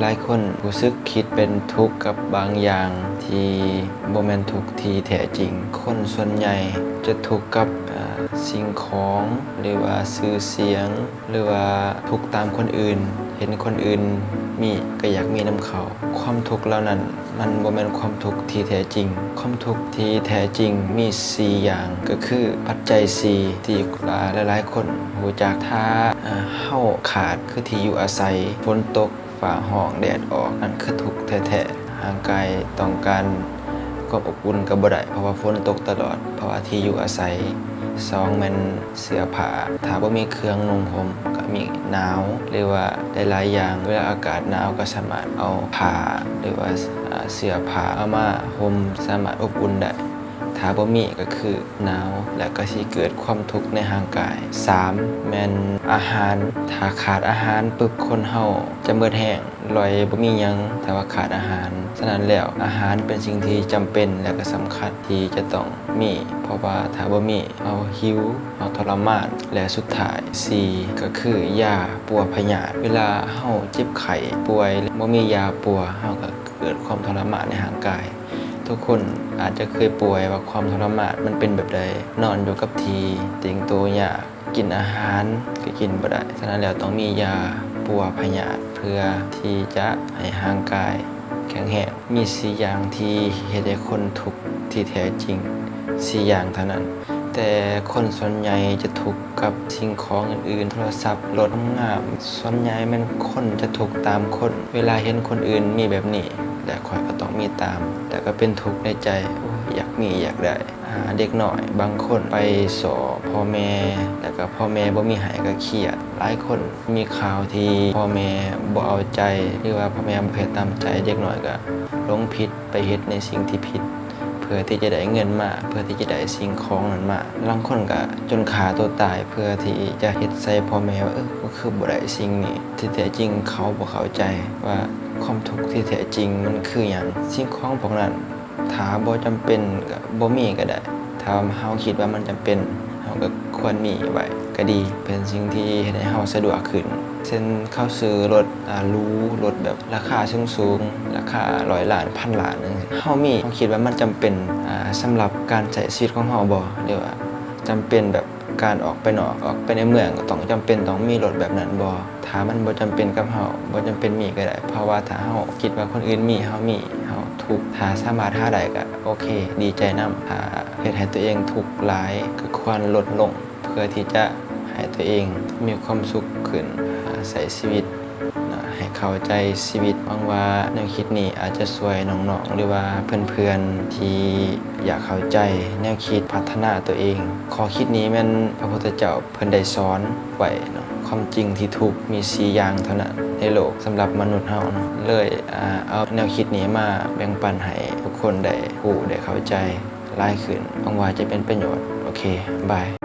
ຫຼາຍຄົນຮູ້ສຶກຄິດເປັນທຸກກັບບາງຢ່າງທີ່ບໍ່ແມ່ນທຸກທີ່ແທ້ຈິງ. ຄົນສ່ວນໃຫຍ່ຈະທຸກກັບ ເອີ່ ສິ່ງຂອງ ຫຼືວ່າຊື່ສຽງ ຫຼືວ່າທຸກຕາມຄົນອື່ນ, ເຫັນຄົນອື່ນມີກໍຢາກມີນຳເຂົາ. ຄວາມທຸກເຫຼົ່ານັ້ນ ມັນບໍ່ແມ່ນຄວາມທຸກທີ່ແທ້ຈິງ. ຄວາມທຸກທີ່ແທ້ຈິງມີສີ່ຢ່າງ ກໍຄືປັດໄຈສີ່ທີ່ຫຼາຍໆຄົນຮູ້ຈັກ. ຖ້າເຮົາຂາດ ຄືທີ່ຢູ່ອາໄສ, ຝົນຕົກ, ຟ້າຮ້ອງ, ແດດອອກ, ນັ້ນຄືທຸກແທ້ໆ. ຮ່າງກາຍຕ້ອງການຄວາມອົບອຸ່ນກໍບໍ່ໄດ້ ເພາະວ່າຝົນຕົກຕະຫຼອດ, ເພາະວ່າທີ່ຢູ່ອາໄສ. ສອງ ແມ່ນ ເສື້ອຜ້າ, ຖ້າບໍ່ມີເຄື່ອງນຸ່ງຫົ່ມກໍມີໜາວ ຫຼືວ່າຫຼາຍໆຢ່າງ. ເວລາອາກາດໜາວກໍສາມາດເອົາຜ້າ ຫຼືວ່າ ເສື້ອຜ້າເອົາມາຫົ່ມ ສາມາດອົບອຸ່ນໄດ້. ຖ້າບໍ່ມີກໍຄືໜາວ ແລະກໍຊິເກີດຄວາມທຸກໃນຮ່າງກາຍ. ສາມ ແມ່ນອາຫານ, ຖ້າຂາດອາຫານປຶບ ຄົນເຮົາຈະໝົດແຮງ, ລອຍບໍ່ມີຫຍັງ ຖ້າວ່າຂາດອາຫານ. ສະນັ້ນແລ້ວ ອາຫານເປັນສິ່ງທີ່ຈຳເປັນ ແລະກໍສຳຄັນທີ່ຈະຕ້ອງມີ ເພາະວ່າຖ້າບໍ່ມີ ເຮົາຫິວ, ເຮົາທໍລະມານ ແລະສຸດທ້າຍ ສີ່ ກໍຄືຢາປົວພະຍາດ. ເວລາເຮົາເຈັບໄຂ້ປ່ວຍ ບໍ່ມີຢາປົວ ເຮົາກໍເກີດຄວາມທໍລະມານໃນຮ່າງກາຍ. ທຸກຄົນອາດຈະເຄີຍປ່ວຍວ່າຄວາມທໍລະມານມັນເປັນແບບໃດ, ນອນຢູ່ກັບທີ່, ເຕັ້ງໂຕຍາກ, ກິນອາຫານກໍກິນບໍ່ໄດ້. ສະນັ້ນແລ້ວ ຕ້ອງມີຢາປົວພະຍາດ ເພື່ອທີ່ຈະໃຫ້ຮ່າງກາຍແຂງແຮງ. ມີສີ່ຢ່າງທີ່ເຮັດໃຫ້ຄົນທຸກທີ່ແທ້ຈິງ, ສີ່ຢ່າງເທົ່ານັ້ນ. ແຕ່ຄົນສ່ວນໃຫຍ່ຈະທຸກກັບສິ່ງຂອງອື່ນໆ, ໂທລະສັບ, ລົດງາມ. ສ່ວນໃຫຍ່ແມ່ນຄົນຈະທຸກຕາມຄົນ. ເວລາເຫັນຄົນອື່ນມີແບບນີ້ ແລະຂ້ອຍກໍຕ້ອງມີຕາມ, ແລ້ວກໍເປັນທຸກໃນໃຈ, ໂອ້ຍ ຢາກມີ, ຢາກໄດ້. ອາ ເດັກນ້ອຍບາງຄົນໄປສໍ່ພໍ່ແມ່ ແລ້ວກໍພໍ່ແມ່ບໍ່ມີໃຫ້ກໍຄຽດ. ຫຼາຍຄົນມີຂ່າວທີ່ພໍ່ແມ່ບໍ່ເອົາໃຈ ຫຼືວ່າພໍ່ແມ່ບໍ່ເຮັດຕາມໃຈ, ເດັກນ້ອຍກໍຫຼົງຜິດໄປເຮັດໃນສິ່ງທີ່ຜິດ ເພື່ອທີ່ຈະໄດ້ເງິນມາ, ເພື່ອທີ່ຈະໄດ້ສິ່ງຂອງນັ້ນມາ. ລາງຄົນກໍຈົນຂ້າຕົວຕາຍ ເພື່ອທີ່ຈະເຮັດໃສ່ພໍ່ແມ່ວ່າ ເອີ ກໍຄືບໍ່ໄດ້ສິ່ງນີ້. ທີ່ແທ້ຈິງເຂົາບໍ່ເຂົ້າໃຈວ່າຄວາມທຸກທີ່ແທ້ຈິງມັນຄືຫຍັງ. ສິ່ງຂອງພວກນັ້ນ ຖ້າບໍ່ຈຳເປັນກໍບໍ່ມີກໍໄດ້. ຖ້າເຮົາຄິດວ່າມັນຈຳເປັນ ເຮົາກໍຄວນມີໄວ້ກໍດີ, ເປັນສິ່ງທີ່ເຮັດໃຫ້ເຮົາສະດວກຂຶ້ນ. ເຊັ່ນ ເຂົາຊື້ລົດ ອາ ຫຼູ, ລົດແບບລາຄາສູງໆ, ລາຄາຮ້ອຍລ້ານ, ພັນລ້ານ, ເຮົາມີ, ເຮົາຄິດວ່າມັນຈຳເປັນ ອາ ສຳລັບການໃຊ້ຊີວິດຂອງເຮົາບໍ່? ຫຼືວ່າຈຳເປັນແບບ ການອອກໄປນອກ, ອອກໄປໃນເມືອງ ກໍຕ້ອງຈຳເປັນຕ້ອງມີລົດແບບນັ້ນບໍ່? ຖ້າມັນບໍ່ຈຳເປັນກັບເຮົາ, ບໍ່ຈຳເປັນມີກໍໄດ້, ເພາະວ່າຖ້າເຮົາຄິດວ່າຄົນອື່ນມີ, ເຮົາມີ, ເຮົາທຸກ. ຖ້າສາມາດຫາໄດ້ກໍໂອເຄ, ດີໃຈນຳ. ຖ້າເຮັດໃຫ້ຕົວເອງທຸກຫຼາຍ, ກໍຄວນລົດລົງ ເພື່ອທີ່ຈະໃຫ້ຕົວເອງມີຄວາມສຸກຂຶ້ນ, ໃຊ້ຊີວິດ ນະ ໃຫ້ເຂົ້າໃຈຊີວິດ. ຫວັງວ່າແນວຄິດນີ້ອາດຈະຊ່ວຍນ້ອງໆ ຫຼືວ່າເພື່ອນໆ ທີ່ຢາກເຂົ້າໃຈແນວຄິດພັດທະນາຕົວເອງ. ຂໍ້ຄິດນີ້ແມ່ນພະພຸດທະເຈົ້າເພິ່ນໄດ້ສອນໄວ້ເນາະ, ຄວາມຈິງທີ່ທຸກມີສີ່ຢ່າງເທົ່ານັ້ນໃນໂລກສຳລັບມະນຸດເຮົາເນາະ. ເລີຍ ອາ ເອົາແນວຄິດນີ້ມາແບ່ງປັນໃຫ້ທຸກຄົນໄດ້ຮູ້ໄດ້ເຂົ້າໃຈຫຼາຍຂຶ້ນ. ຫວັງວ່າຈະເປັນປະໂຫຍດ. ໂອເຄ ບາຍ.